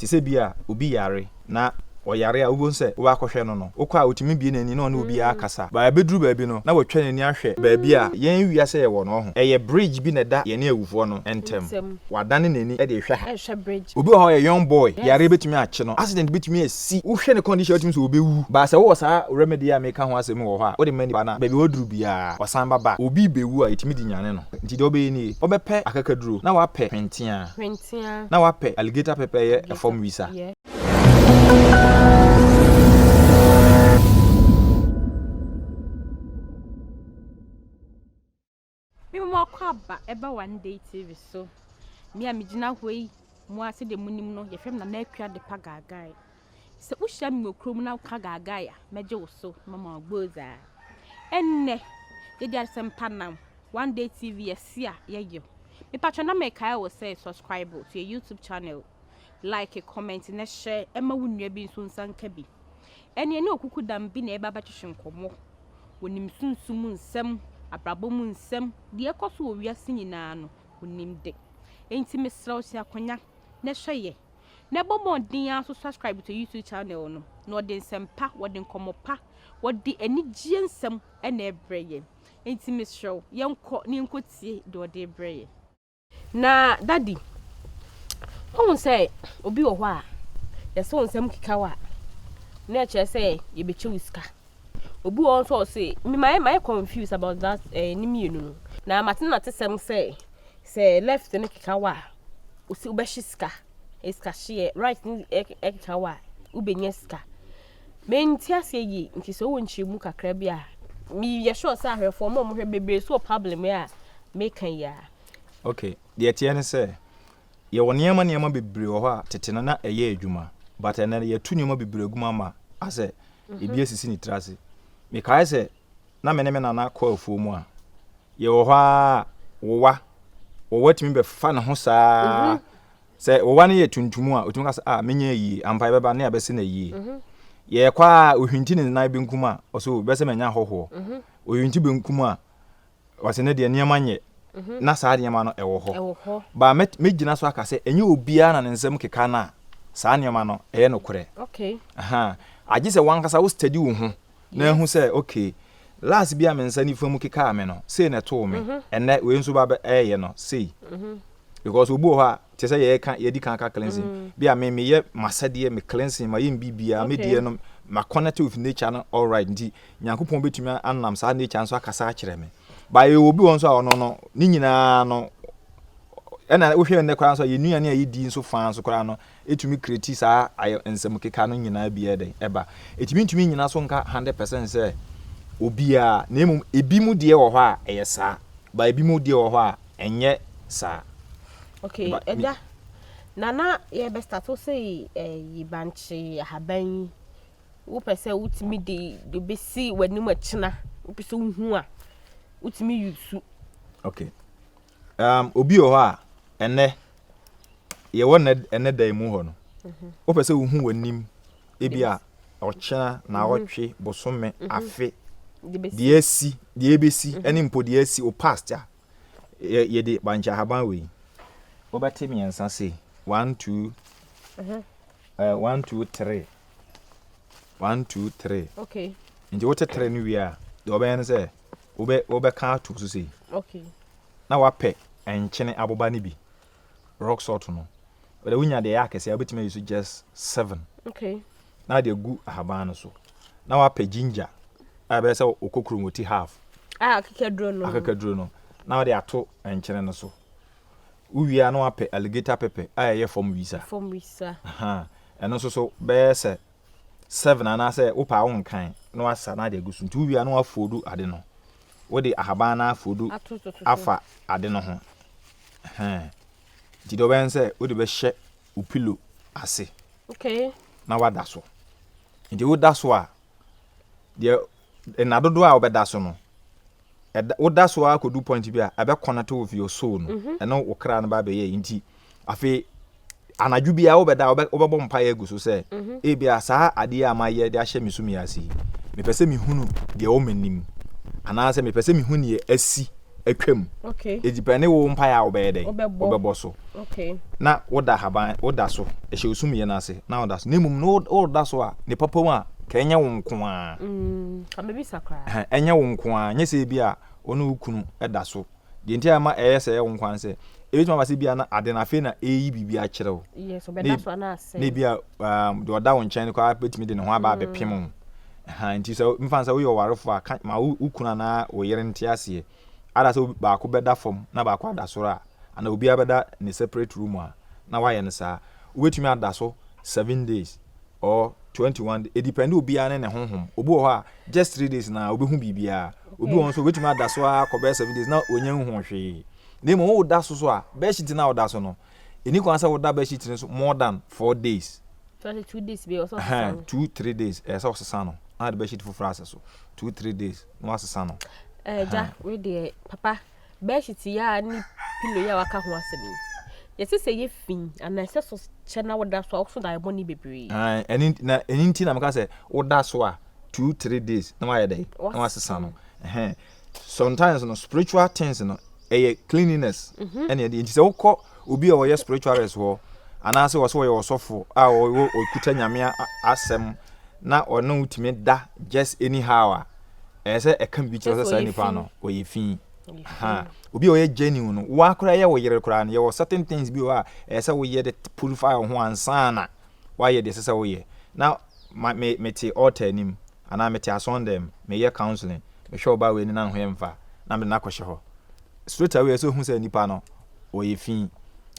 Te sɛ bi a obi yare na ɔyare a wobɛhu sɛ wobɛ akɔhwɛ no no, wokɔ a otumi bue n'ani na ɔne obiara kasa. But ɛbɛduru baabi no na watwa n'ani ahwɛ baabi a yɛn wiase a yɛwɔ no ɔho. Ɛyɛ bridge bi na ɛda yɛne awufoɔ no ntɛm. Wadane n'ani de rehwɛ ha. Obi wɔ hɔ a ɔyɛ young boy, yareɛ bɛtumi akye no, accident bɛtumi asi, wohwɛ ne condition a wotumi hu sɛ ɔbɛwu. But sɛ wowɔ saa remedy a meka ho asɛm yi wɔ hɔ a, wode ma nipa no a, baabi a waduru biara ɔsan ba back. Obi rebɛwu a yɛtumi de nyane no. Nti deɛ wobɛyɛ nie, wobɛpɛ akakaduro na woapɛ hwenteaa. Na wapɛ alligator pepper yɛ fam wisa. Me mo akɔ aba ɛba One Day TV so. Me a megyina hɔ yi mo a sɛdeɛ monim no yɛfrɛ me Nana Akua Adepa Gaagae. Sɛ wohyia me wɔ kurom na woka Gaagae a mɛgye wo so mama wo gbozaa. Ɛnnɛ yɛde asɛmpa nam One Day TV yɛse a yɛyɛ. Mepakyɛw na mekae wo sɛ subscribe to yɛ YouTube channel, like, comment na share ɛma wo nua bi nso nsa nka bi. Ɛne ɛne okuku dam bi na ɛba bɛtwetwe nkɔmmɔ. Wɔnim sunsum mu nsɛm, abrabɔ mu nsɛm, deɛ ɛkɔ so wɔ wiase nyinaa no, wɔnim de. Enti mesrɛ wo sua akonya na hwɛ yɛ. Na bɔ mmɔden ara nso subscribe to YouTube channel no. Na wɔde nsɛmpa, wɔde nkɔmmɔ pa, wɔde anigyeɛ nsɛm na ɛbrɛ yɛn. Enti mesrɛ wo, yɛnkɔ na yɛnkɔtie deɛ ɔde rebrɛ yɛn. Na daddy, wohu sɛ obi wɔ hɔ a, yɛsɛ wo nsɛm keka wo a, na ɛkyerɛ sɛ yɛbɛkyɛ wo sika. Obi wɔ hɔ nso a ɔse, me mayɛ mayɛ confused about that eh, ne mmienu no. Na mate nate sɛm sɛ, sɛ left no keka wo a, ɔsi wobɛhye sika, sika hyeɛ, right no ɛkeka wo a, wobɛnya sika. Mente aseɛ yie nti sɛ wowɔ nkyerɛmu kakra bi a meyɛ sure sɛ ahwɛfoɔ ma wɔhwɛ bebree so wɔ problem yi a meka yi a. Okay, deɛ ɛteɛ ne sɛ yɛwɔ nneɛma nneɛma bebree wɔ hɔ a tete no na ɛyɛ adwuma but ɛnɛ no yɛtu nneɛma bebree agu mu ama asɛ ebi asisi ne tiri ase. Mekae sɛ na me ne me nana kɔ afuo mu a yɛwɔ hɔ a wowa wowa tumi bɛfa ne ho saa Sɛ wo wa no yɛ tuntum a, otumi ka sɛ, ah, menyɛ ayie, ampa yɛbɛba ne abɛse no ayie. Mhm. Yɛkɔ a, ohwinti ne nan benkum a, ɔsɛ o, bɛsɛ manya ahɔhoɔ. Mhm. Ohwinti benkum a, ɔsɛ ne deɛ nneɛma nyɛ. Mhm. Na saa nneɛma no ɛwɔ hɔ. Ba mɛgyina so aka sɛ, ɛnyɛ obiara na ne nsɛm keka no a, saa nneɛma no ɛyɛ nokorɛ. Okay. Aha. Agye sɛ wankasa wo study wo ho na ahu sɛ okay, last bi a me nsa nifa mu kekaa me no, sei na ɛtoo me. Ɛnnɛ wei nso ba bɛ ɛɛyɛ no sei. Because obi wɔ hɔ a, te sɛ yɛka yɛdi kan ka cleansing. Mm. Bi a me meyɛ masɛdeɛ, me cleansing, mayɛ biribiara, me deɛ no, ma connect with nature no all right. Nti Nyankopɔn bɛtumi anam saa nature nso akasa akyerɛ me. Ba yɛ obi wɔ nso a ɔno no, ne nyinaa no, ɛna wohwɛ nnɛ koraa nso a yɛn nnuane a yɛdi nso faa nso koraa no, ɛtumi kreti saa ayɛ nsɛm keka no nyinaa bi ɛdɛn ɛba. Ɛtumi ntumi nyina so nka 100% sɛ obiara, na mmom ebi mu deɛ wɔ hɔ a ɛyɛ saa, ba ebi mu deɛ wɔ hɔ a ɛnyɛ saa. Okay, ɛda na na yɛbɛ start wo sɛ ɛyi bankye ahaban yi wopɛ sɛ wotumi de de bɛsi w'anim akyina wopɛ sɛ wohu a wotumi yusu. Okay. Um, obi wɔ hɔ a ɛnɛ yɛwɔ ɛnɛ da yi mu hɔ no mhm. wopɛ sɛ wohu w'anim ebi a ɔkyena mhm. naawɔtwe bosome mhm. afe deɛ asi deɛ ebesi ɛne mpo deɛ asi o past a yɛde bankye ahaban wei wobɛte mmiɛnsa sei one two uh, one two three one two three okay nti wote three no wie a deɛ wɔbɛyɛ no sɛ wobɛ wobɛka ato so sei okay na wapɛ nkyene aboba no bi rock salt no wɔde wonya deɛ ɛyɛ akɛseɛ a wobɛtumi ayi so just seven okay na de agu ahaban no so na wapɛ ginger a ɛbɛyɛ sɛ okokuromoti half ah akekaduro no akekaduro no na wɔde ato nkyene no so wowie a na wapɛ alligator pepper a ɛyɛ fam wisa fam wisa ɛno nso so bɛyɛ sɛ seven anaasɛ wopɛ a wonkan na wasa na ade agu so nti wowie a na wafodu ade no wode ahaban no afodu afa ade no ho nti deɛ wobɛyɛ sɛ wode bɛhyɛ wo pillow ase okay. na wada so nti woda so a deɛ nna dodoɔ a wobɛda so no ɛda woda so ara kɔdu point bi a ɛbɛ connect with your soul no mhm. ɛno wo kra no ba bɛyɛ nti afei anadwo biara wobɛda wobɛbɔ mpaeɛ agu so sɛ mhm. ebia saa adeɛ a mayɛ de ahyɛ me so mi ase yi mepɛ sɛ mehunu deɛ ɛwɔ m'anim anaasɛ mepɛ sɛ mehu neɛ asi. atwam. Okay. Ɛdipɛne wo mpaeɛ a wobɛyɛ dɛn? Wobɛbɔ. Wobɛbɔ so. Okay. Na woda haban, woda so, ɛhyɛ wo sumiiɛ no ase na woda so. Na mmom no woda so a, ne papa mu a, ka ɛnyɛ wo nko ara. Mm, ka mebisa koraa. Ɛhɛn, ɛnyɛ wo nko ara, nyɛ sɛ ebi a wo ne wo kunu da so. Deɛ nti a ɛma ɛyɛ sɛ ɛyɛ wo nko ara ne sɛ, ebetumi aba sɛ ebi a na ade no afei na ɛreyi biribi akyerɛ wo. Yes, ɔbɛda so anaa asɛe. Na ebi a um, deɛ ɔda wo nkyɛn no koraa betumi de ne ho aba abɛpem wo. Ɛhɛn, nti sɛ mfa no sɛ woyɛ ɔwarefo a, ka ma wo wo kunu anaa wo yere nte aseɛ. Ada sɛ baako bɛda fam na baako ada soro a, anaa obiara bɛda ne separate room a, na wayɛ no saa. Wobɛtumi ada so 7 days or 21 days. Ɛdepend obiara ne ne honhom. Obi wɔ hɔ a, just 3 days na wobɛhu biribiara. Obi wɔ hɔ nso obɛtumi ada so ara kɔbɛyɛ 7 days na ɔnya nhu hwee. Na mmom woda so so a, bedsheet no a woda so no, ɛni kwan sɛ woda bedsheet no so more than 4 days. So 2 days bi ɔsɛ ɔsesa no. 2, 3 days ɛyɛ sɛ ɔsesa no na de bedsheet foforɔ asɛ so. 2, 3 days na wasesa no. Ɛgya, wei deɛ papa, bedsheet yi a ne pillow yi a waka ho asɛm yi. Yɛsɛ sɛ yɛ fi anaa ɛsɛ so kyɛ na woda so a woso da ɛbɔ ne bebree. Ɛne na ɛne nti na meka sɛ woda so a 2, 3 days na wayɛ dɛ na wasesa no. Ɛhɛn, sometimes no spiritual things no ɛyɛ cleanliness ɛne ɛde nti sɛ wokɔ obi a ɔyɛ spiritualist hɔ anaasɛ ɔsɛ ɔyɛ ɔsɔfo a ɔwɔ ɔkuta Nyame asɛm na ɔne wotumi da just anyhow a, ɛyɛ sɛ ɛka biribi kyerɛ sɛ saa nipa no ɔyɛ fi. Ha, obi a ɔyɛ genuine no, wa koraa yɛ wo yere koraa no, yɛwɔ certain things bi wɔ a ɛyɛ sɛ woyɛ de purify wo ho ansa na wayɛ deɛ ɛsɛ sɛ woyɛ. Na ma me mete altar anim anaa mete asɔndɛm meyɛ counseling, mehwɛ ɔbaa wei ni na ne ho yɛ mfa na mede no akɔhyɛ hɔ straight away, ɛsɛ ohu sɛ nipa no ɔyɛ fi.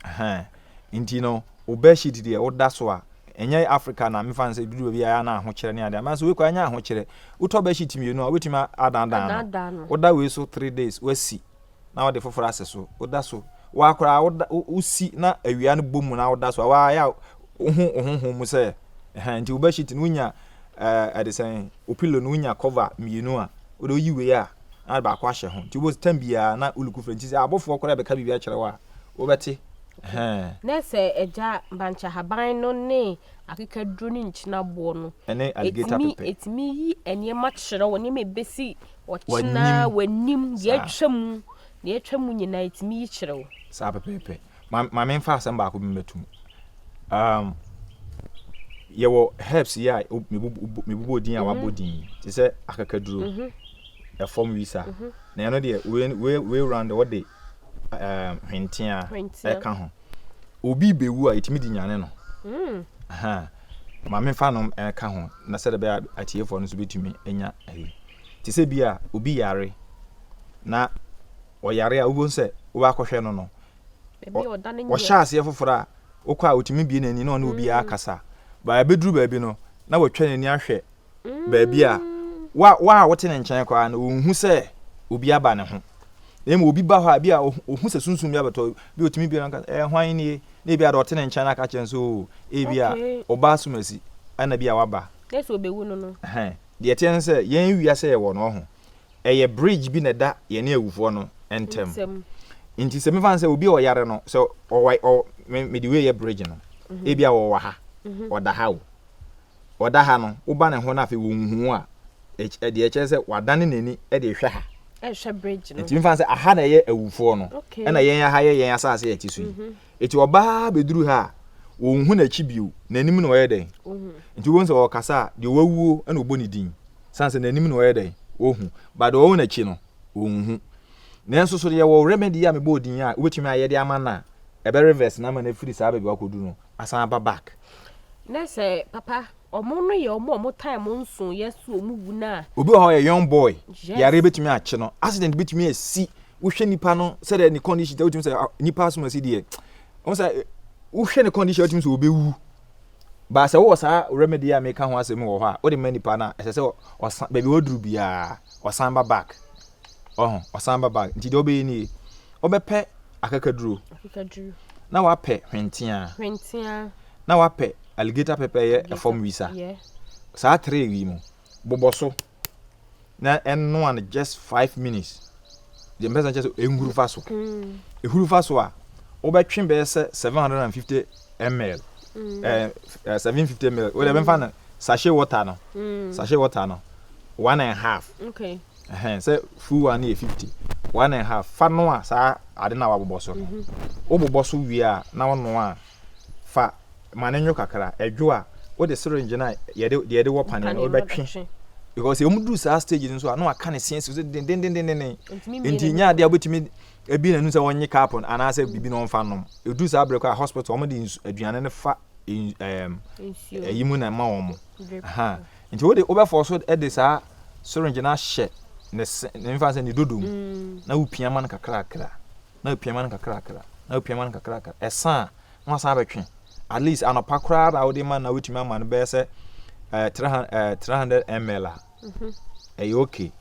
Ɛhɛn, nti no wo bedsheet deɛ woda so a, ɛnyɛ Africa na mefa no sɛ duru baabi a ɛyɛ na ahokyerɛ ne adeɛ ama nso wei kɔ ɛnyɛ ahokyerɛ. Wotɔ bedsheet mmienu a, wobɛtumi adaadaa no. Woda wei so 3 days, wasi na wɔde foforɔ asɛ so. Woda so waa koraa, woda wosi na awia no bɔ mu na woda so a, waa yɛ a wohu wo honhom mu sɛ ɛhɛn. Nti wo bedsheet no wonya ɛde sɛn, wo pillow no wonya cover mmienu a, wode woyi wei a na baako ahyɛ ho. Nti wobɛ tam biara na woluku fɛ nti sɛ abɔfoɔ koraa bɛka biribi akyerɛ wo a, wobɛte, ɛhɛn. Na sɛ ɛgya bankye ahaban no ne akekaduro ne nkyinaboɔ no ɛne alligator ɛtumi pepper. Ɛtumi yi nneɛma kyerɛ wo, nneɛma ɛbɛsi ɔkyena w'anim, deɛ atwa mu, deɛ atwa mu nyinaa ɛtumi yi kyerɛ wo. Saa pɛpɛɛpɛ. Ma memfa asɛm baako bi mmɛto mu. Yɛwɔ herbs yi a mebobɔ din a wabɔ din yi te sɛ akakaduro, ɛfɔm wisa na ɛno deɛ wei wei round wɔde hwentea ɛka ho. Obi bɛwu a, yɛtumi de nyane no. Ma memfa no ɛka ho na sɛdeɛ bɛyɛ atiefoɔ no nso bɛtumi anya ayi. Te sɛ bi a obi yare na ɔyare a, wobɛhu sɛ wobɛakɔhwɛ no no, ɔhyɛ aseɛ foforɔ a wokɔ a, ɔtumi bie n'ani na ɔne obiara kasa baa ɛbɛduru baabi no na watwa n'ani ahwɛ baabi a wa wa a wote ne nkyɛn koraa no, ɔnhu sɛ obi aba ne ho. Na mmom obi ba hɔ a, bi a ɔhu sɛ sunsum bi abɛtɔ bi, ɔtumi bi nka ɛɛ hwan nie, na ebi a deɛ ɔte ne nkyɛn no aka kyerɛ no sɛ oo, ebi a ɔba asomasi ɛna bi a waba. Na sɛ ɔbɛwu no. Ɛhɛn, deɛ ɛteɛ ne sɛ yɛn wiase yɛwɔ no, ɔho ɛyɛ bridge bi na ɛda yɛne awufoɔ no ntɛm. Nti sɛ mefa no sɛ obi a ɔyare no, sɛ ɔwɔ ɔ me mede wei yɛ bridge no, ebi a ɔwɔ ha, ɔda ha o, ɔda ha no, woba ne ho no afei wɔnhu a, deɛ ɛkyerɛ sɛ wadane n'ani de hwɛ ha. Ɛhwɛ bridge no. Nti mefa no sɛ aha na ɛyɛ awufoɔ no, ɛna yɛn aha yɛ yɛn asase yɛ ti so yi. Eti ɔbaa bɛduru ha a, wɔnhu n'akyi bio, n'anim na ɔyɛ dɛn. Nti wɔn sɛ ɔkasa a, deɛ wawuo ɛna ɔbɔ ne din san sɛ n'anim na ɔyɛ dɛn ɔhu ba, deɛ ɔwɔ n'akyi no ɔnhu. Nanso so yɛwɔ remedy a mebɔ din a wobɛtumi ayɛ de ama no a ɛbɛ reverse na ama no afiri saa baabi wakɔdu no asan aba back. Na sɛ papa, ɔmo no yɛ ɔmo a ɔmo time nso yɛ so ɔmo wu na. Obi wɔ hɔ yɛ young boy, yare bɛtumi akye no, accident bɛtumi asi. Wohwɛ nipa no sɛdeɛ ne condition tɛ, wotumi sɛ nipa asom asi deɛ wɔn sɛ wohwɛ ne condition, wotumi sɛ ɔbɛwu. Ba sɛ wowɔ saa remedy a meka ho asɛm wɔ hɔ a, wode ma nipa no a, ɛsɛ sɛ ɔsan baabi waduru biara ɔsan ba back. Ɔho ɔsan ba back. Nti deɛ ɔbɛyɛ nie, wobɛpɛ akakaduro na wapɛ hwentea na wapɛ alligator pepper, yɛ ɛfɔm wisa. Saa three yi mu bobɔ so na ɛnoa no just 5 minutes. Deɛ mpɛ sɛ kyerɛ sɛ ɛnhuru fa so, ɛhuru fa so a, wobɛtwe bɛyɛ sɛ 750 ml, 750 ml. Wode bɛmfa no sachet water no, sachet water no one and half. Okay. Ɛhɛn, sɛ full one yɛ 50. 1½ fa noa saa ade no a wabobɔ so no. Wobobɔ so wie a na wonoa a, fa ma no nwo kakra. Ɛdwo a, wode syringe no a yɛde deɛ yɛde wɔ paneɛ no wobɛtwe. Because sɛ wɔduru saa stage no nso a na waka ne se asi so dendendendenden. Nti nyɛ adeɛ a wobɛtumi abi n'anum sɛ ɔnnye cup no anaasɛ biribi na ɔmfa nnom. Ɛduru saa berɛ koraa a hospital wɔde nsu aduane no fa ɛɛm ɛyi mu na ɛma wɔn. Nti wode wobɛfɔ so de saa syringe no ahyɛ ne se ne mfa sɛ ne dodo mu mm. na wopia ma no kakrakra na wopia ma no kakrakra na wopia ma no kakrakra ɛsa a na wasan abɛtwe at least anɔpa koraa na wode ma na wotumi ama no bɛyɛ sɛ eh, 300 eh, ml a mhm. ɛyɛ okay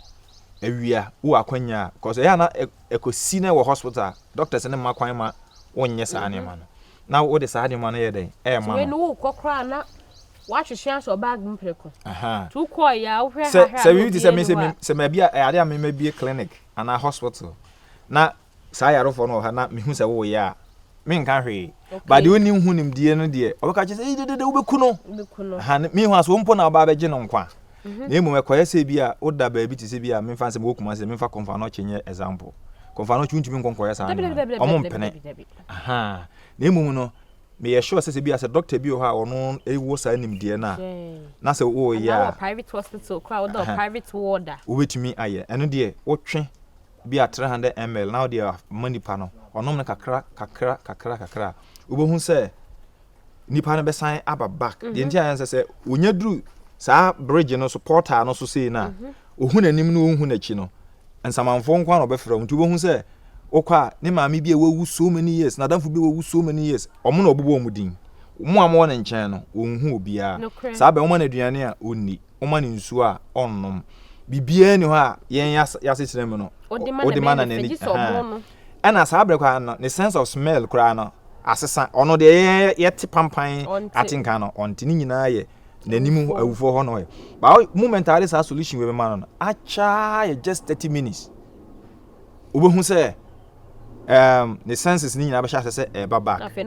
awia wowɔ akwanya a because ɛyɛ ana ɛkɔsi na ɛwɔ hospital doctors ne mma kwan ma wonyɛ saa mhm. nneɛma no na wode saa nneɛma no yɛ dɛn ɛrema no. Wei no wokɔ koraa na woahwehwe ahyɛ ɔbag mu prɛko. Nti wokɔɔ yɛ a wohwɛ ha hwɛ a sɛ biribi te sɛ me sɛ sɛ maabi a ade a mema bie clinic anaa hospital na saa yarefoɔ no wɔ ha na mehu sɛ woyɛ a menka hwee but deɛ ɔnni ho nimdeɛ no deɛ ɔbɛka kyerɛ sɛ ei dedede wobɛku no mehu aso wo mpo na wobaa bɛgye no nkwa mhm. na mmom ɛkɔyɛ sɛ bi a woda baabi te sɛ bi a memfa sɛ mewɔ Kumasi memfa Komfo Anokye nyɛ example Komfo Anokye wontumi nkɔ nkɔyɛ saa nneɛma ɔmo mpene Ahaa. Na mmom no, meyɛ sure sɛ sɛ bi a sɛ doctor bi wɔ hɔ a ɔno wɔ saa nimdeɛ no a, na sɛ woreyɛ a. Anaa wɔ private hospital koraa woda wɔ private ward a. Wobɛtumi ayɛ. Ɛno deɛ wotwe bi a 300 ml na wode ama nipa no, ɔnom no kakra kakra kakra kakra a, wobɛhu sɛ nipa no bɛsan aba back. Deɛ nti a yɛn sɛ sɛ wɔnya duru saa bridge no so portal no so sei no a, ɔhu n'anim na ɔnhu n'akyi no, nsamanfoɔ nko ara na ɔbɛfrɛ wo nti wobɛhu sɛ wokɔ a ne maame bi a wawu so many years n'adamfo bi a wawu so many years ɔmo na ɔbobɔ ɔmo din mo a mowɔ ne nkyɛn no wɔnhu obiara saa bɛn woma no aduane a ɔnni woma no nsuo a ɔnnom biribiara ni hɔ a yɛn yɛasetena mu no wode ma na n'ani ɛna saa berɛ koraa no ne sense of smell koraa no asesa ɔno deɛ yɛte pampan atenka no ɔnte ne nyinaa yɛ n'anim awufoɔ hɔ na ɔyɛ but moment a ɔde saa solution wei bɛma no no akyaa yɛ just 30 minutes wobɛhu sɛ um, ne senses ne nyinaa bɛhyɛ ase sɛ ɛreba back na afei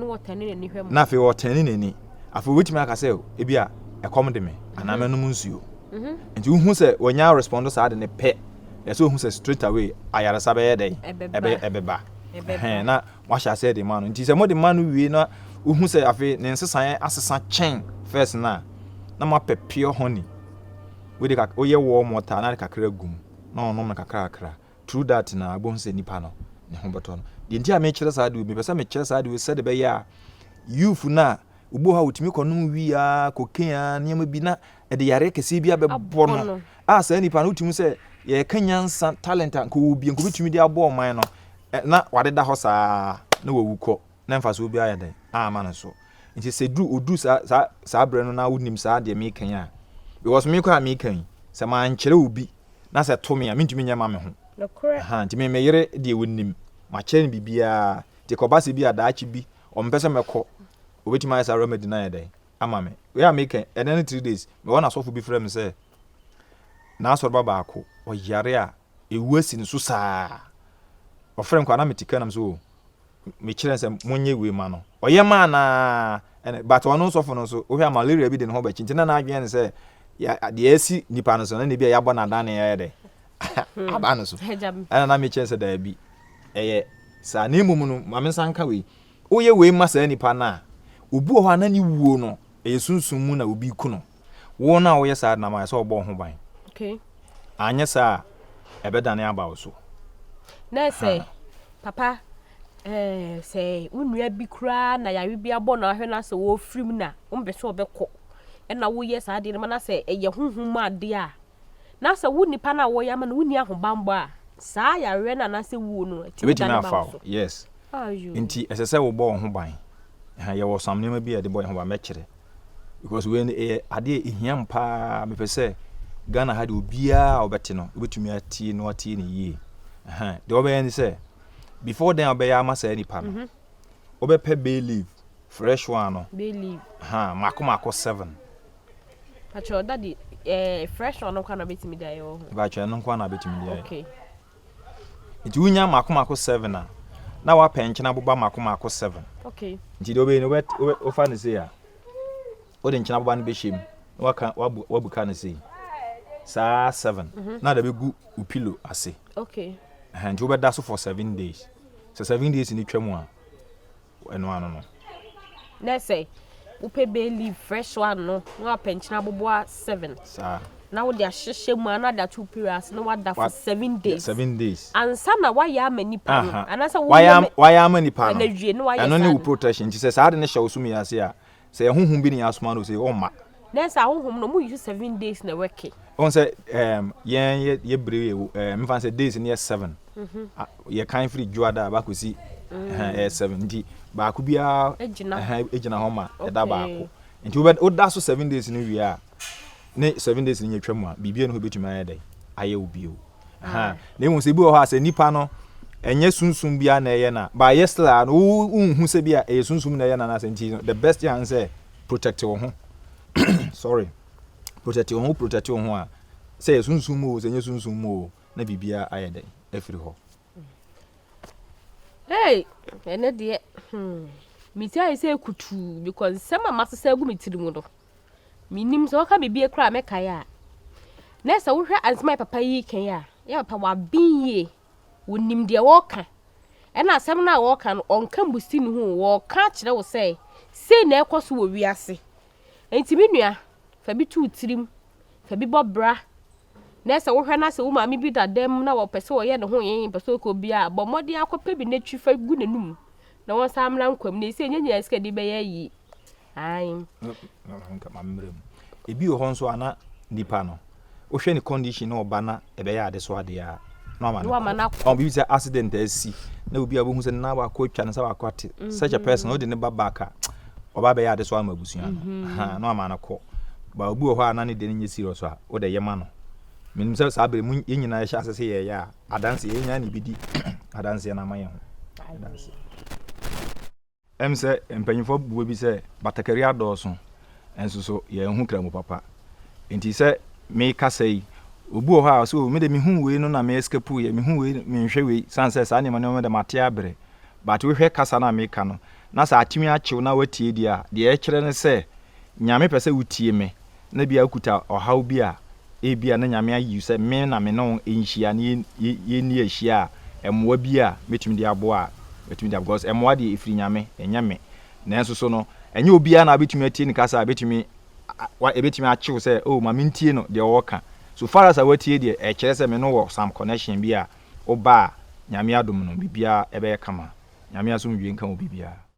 ɔtɛne n'ani afei wobɛtumi aka sɛ ebi a ɛkɔm de me anaa mhm. mɛnom nsuo mhm. nti wohu sɛ wɔnya respond saa de ne pɛ ɛsɛ wohu sɛ straight away ayaresa bɛyɛ dɛn ɛbɛba na moahyɛ aseɛ de ma no nti sɛ mode ma no wie na wohu sɛ afei ne nsesaeɛ asesa kyɛn first no a na moapɛ pure honey wode kak woyɛ warm water na de kakra gu mu na ɔnom no kakra kakra through that na wobɛhu sɛ nipa no ne ho bɛtɔ no deɛ nti a mekyerɛ saa de mepɛ sɛ mekyerɛ saa de sɛde bɛyɛ a youth no a obi wɔ hɔ a wɔtumi kɔnom wii a cocaine a nneɛma bi na ɛde yareɛ kɛseɛ bi abɛbɔ no a saa nipa no wotumi sɛ yɛka nyansa talent a nka ɔwɔ bi nka obɛtumi de abɔ ɔman no na wadeda hɔ saa na wawu kɔ na mfasoɔ biara ayɛ dɛn amma no so. Nti sɛ duru oduru saa saa saa berɛ no na wonim saa deɛ meka yi a, because me koraa meka yi, sɛ mankyerɛ obi na sɛ to me a, mentumi nyɛ ma me ho. Nokorɛ. Aha, nti me me yere deɛ onim, makyerɛ no biribiara, nti kɔba sɛ bi a daakye bi ɔmpɛ sɛ mɛkɔ, obɛtumi ayɛ saa remedy no ayɛ dɛn ama me. Wei a meka yi, ɛnɛ ne 3 days, mewɔ na sɔfo bi frɛ me sɛ n'asɔreba baako, ɔyare a ewu asi ne so saa. Ɔfrɛ me koraa na mete kaa nam sɛ o mekyerɛ sɛ monyɛ wei ma no. Ɔyɛ maa naa ɛna but ɔno sɔfo no nso wohwɛ a malaria bi de ne ho bɛkyi nti na n'adwene ne sɛ deɛ asi nipa no so no na ebi a yɛabɔ n'adan na yɛayɛ dɛ aba no so. Ɛna na mekyerɛ sɛ daabi ɛyɛ saa na mmom no ma me nsa nka wei woyɛ wei ma saa nipa no a obi wɔ hɔ a na ne wuo no ɛyɛ sunsum mu na obi ku no. Wo no a woyɛ saa de no ama ɛsɛ sɛ wɔbɔ wo ho ban. Okay. Anyɛ saa a, ɛbɛdane aba wo so. Na sɛ papa eh, sɛ wo nua bi koraa na yare bi abɔ na ahwɛ na sɛ wɔfiri mu na wompɛ sɛ ɔbɛkɔ ɛna woyɛ saa adeɛ no ma na sɛ ɛyɛ honhom mu adeɛ a na sɛ wo nipa no a wɔyɛ ama no wonni ahobammɔ a saa yareɛ no anaasɛ wuo no ɛtumi dane ba wo so. Yes. Nti ɛsɛ sɛ wobɔ wo ho ban. Yɛwɔ some nneɛma bi a yɛde bɔ yɛn ho ban mɛkyerɛ. Because wei no ɛyɛ adeɛ a ɛhia m paa mepɛ sɛ Ghana ha deɛ obiara a ɔbɛte no wobɛtumi atie na watie no yie. Deɛ wɔbɛyɛ ne sɛ before then a wobɛyɛ ama saa nipa no mhm. wobɛpɛ bay leaf fresh one no bay leaf ha mako mako seven. Patrɔ daddy eh, fresh one no kwa na bɛtumi de ayɛ wɔ ho. Patrɔ ɛno nko na bɛtumi de ayɛ. Okay. Nti wonya mako mako seven a na wapɛ nkyene aboba mako mako seven. Okay. Nti deɛ wobɛyɛ no wofa no sei a wode nkyene aboba no bɛhyɛ mu na waka wabu wabuka no sei saa seven mm -hmm. na de bɛgu wo pillow ase. Okay. Ɛhɛn, nti wobɛda so for 7 days. Sɛ 7 days ni twa mu a, ɛno ano no. Na sɛ wopɛ bay leaf fresh one no, na wapɛ nkyene aboboa seven. Saa. Na wode ahyehyɛ mu a, na de ato period ase na wada for 7 days. 7 days. Ansa na wayɛ ama nipa no. Anaasɛ wayɛ wayɛ ama nipa no. Ɛna wie na wayɛ ɛno saa ne wo no. protection. Nti sɛ saa de ne hyɛ wo so mi ase a, sɛ ɛhohom bi ne yɛ asoma no sɛ ɔmma. Na sɛ ahohom no, ɔmo use 7 days na ɛwɛke. Wɔn sɛ yɛn yɛ bere yɛ mfa sɛ days no yɛ seven. Yɛ kan firi dwoada a bakɔsi ɛyɛ seven, nti baako biara Egyina. Ɛhɛn, egyina hɔ ma ɛda baako. Nti wobɛ woda so 7 days no wie a, ne 7 days no nyɛ twa mu a, biribi no hɔ bɛtumi ayɛ dɛ ayɛ wo bio. Na emu sɛ ebi wɔ hɔ a, sɛ nipa no ɛnyɛ sunsum biara na ɛyɛ na ba ayɛ still a no, wo nhu sɛ bi a ɛyɛ sunsum na ɛyɛ na anaasɛ. Nti no, the best thing sɛ protect wo ho, sorry, protect wo ho, protect wo ho a, sɛ ɛyɛ sunsum mu o, sɛ ɛnyɛ sunsum mu o, na biribiara ayɛ dɛ afiri hɔ. Hey, ɛnɛ deɛ, me ti ayɛ sɛ kutuu because nsɛm a masesa agu me tiri mu no, menim sɛ wɔka biribi koraa a mɛkae a. Na sɛ wohwɛ ansɛm a yɛ papa yi kan a, yɛ papa waben yie, wɔnim deɛ wɔreka. Ɛna asɛm no a wɔreka no, ɔnka mbusi ne ho, wɔreka kyerɛ wo sɛ sei na ɛkɔ so wɔ wiase. Nti me nua, fa bi to wo tirim, fa bi bɔ bra. Na sɛ wohwɛ na sɛ wo maame bi da dɛm na wɔpɛ sɛ wɔyɛ ne ho yɛn pɛ sɛ ɔkɔ bi a, bɔ mmɔden akɔpɛ bi n'akyi fa gu n'anum na wɔn nsa mmra nkwam na esi enye nyinaa sika de bɛyɛ yie. Ayi. Ma mmerɛ mu ebi wɔ hɔ nso a, na nipa no wohwɛ ne condition na ɔba na ɛbɛyɛ ade so adeɛ a, na wama Na wama no no kɔ. Ɔn biribi sɛ accident asi na obi a wohu sɛ na baako atwa ne nsa, baako ate, such a person, wode ne ba back a, ɔba bɛyɛ ade so ama abusua no. Aha, na wama no kɔ. Ba obi wɔ hɔ a na ne deɛ no nyɛ serious a, wode yɛ ma no. Menim sɛ saa bere mu yɛn nyinaa yɛhyɛ ase sɛ yɛyɛ a, adanse yɛn nyinaa na ebɛdi adanseɛ no ama yɛn ho adanse. Sɛ mpanyinfoɔ buo bi sɛ batakari adɔɔso nso so, yɛn ho kra mu papa. Nti sɛ mekasa yi, obi wɔ hɔ a ɔsɛ o, me de mehu wei no na me escape yɛ, mehu wei, menhwɛ wei san sɛ saa nneɛma nneɛma de mate abrɛ. But wohwɛ kasa no a meka no na sɛ atumi akyew na watie deɛ a, deɛ ɛkyerɛ ne sɛ Nyame pɛ sɛ wotie me na bia wokuta ɔhaw bi a, ebia na Nyame ayi sɛ me na me ne wo nhyia na yɛnni ahyia a, mmoa bi a mɛtumi de aboa a, mɛtumi de aboa, because mmoa deɛ ɛfiri Nyame, ɛnyɛ me. Nanso so no, ɛnyɛ obiara na wobɛtumi atie ne kasa a ɛbɛtumi ɛbɛtumi akyew sɛ oh, ma mentie no deɛ ɔwɔ so far as a watie deɛ, ɛkyerɛ sɛ me no wɔ some connection bi a woba a, Nyame adom no, biribiara ɛbɛyɛ kama. Nyame asomdwie nka wo biribiara.